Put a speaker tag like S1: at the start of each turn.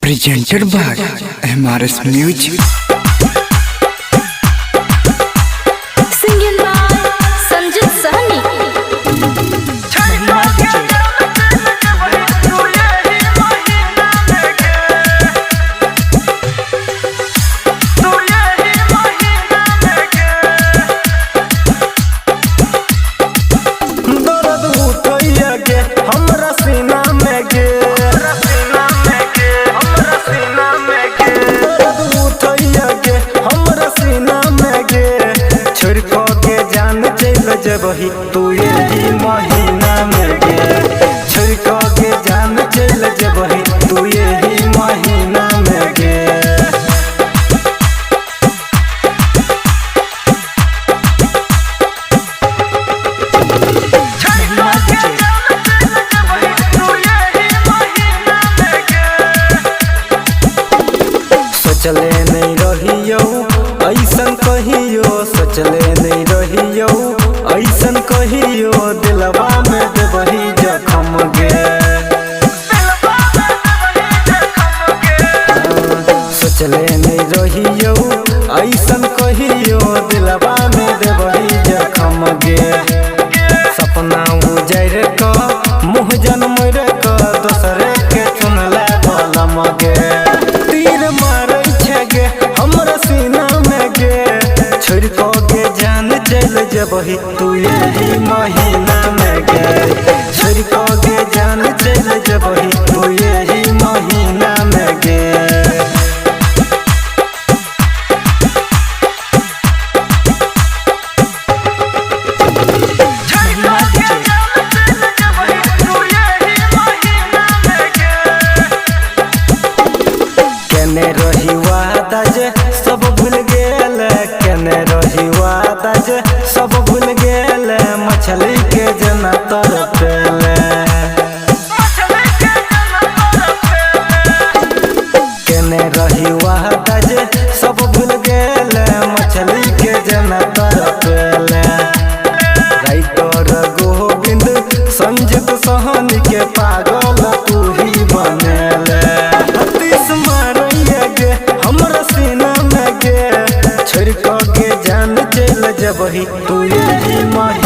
S1: Presented by MRS Music.
S2: Singing by Sanjit Sahni.
S3: दर्द उठैया गे हमरा सीना में गे दर्द उठैया गे हमरा सीना में गे, छोड़ क के जान चल जेबही तू यही महीना में गे, छोड़ क के जान चल जेबही तू यही महीना में गे। सोचले नहीं रहियो ऐसन कहियो, सोचले नहीं रहियो ऐसन कहियो, दिलवा में देबही जखम गे। सोचले नहीं रहियो ऐसन कहियो, दिलवा में देबही जखम गे। सपना उजर क मुँह जन्म क दोसरे के चुनले बलम गे। तीर मारै छै गे हमरा सीना में गे, छोड़ क गे जान चल जेबही तू यही महीना में गे, छोड़ क गे जान चल जेबही तू यही महीना में गे। केने रही वादा जे सब भूल गेल, केने रही वादा जे सब भूल गेल, मछली के जना तरपेले। केने रही वादा जे सब भूल गेल, मछली के जना तरपेले। राइटर गोविंद संजित सहन के पागल तू ही बनेले। हतीश मारैया गे हमरा सीना में गे, छोड़ क के जान चल जेबही तू यही महीना।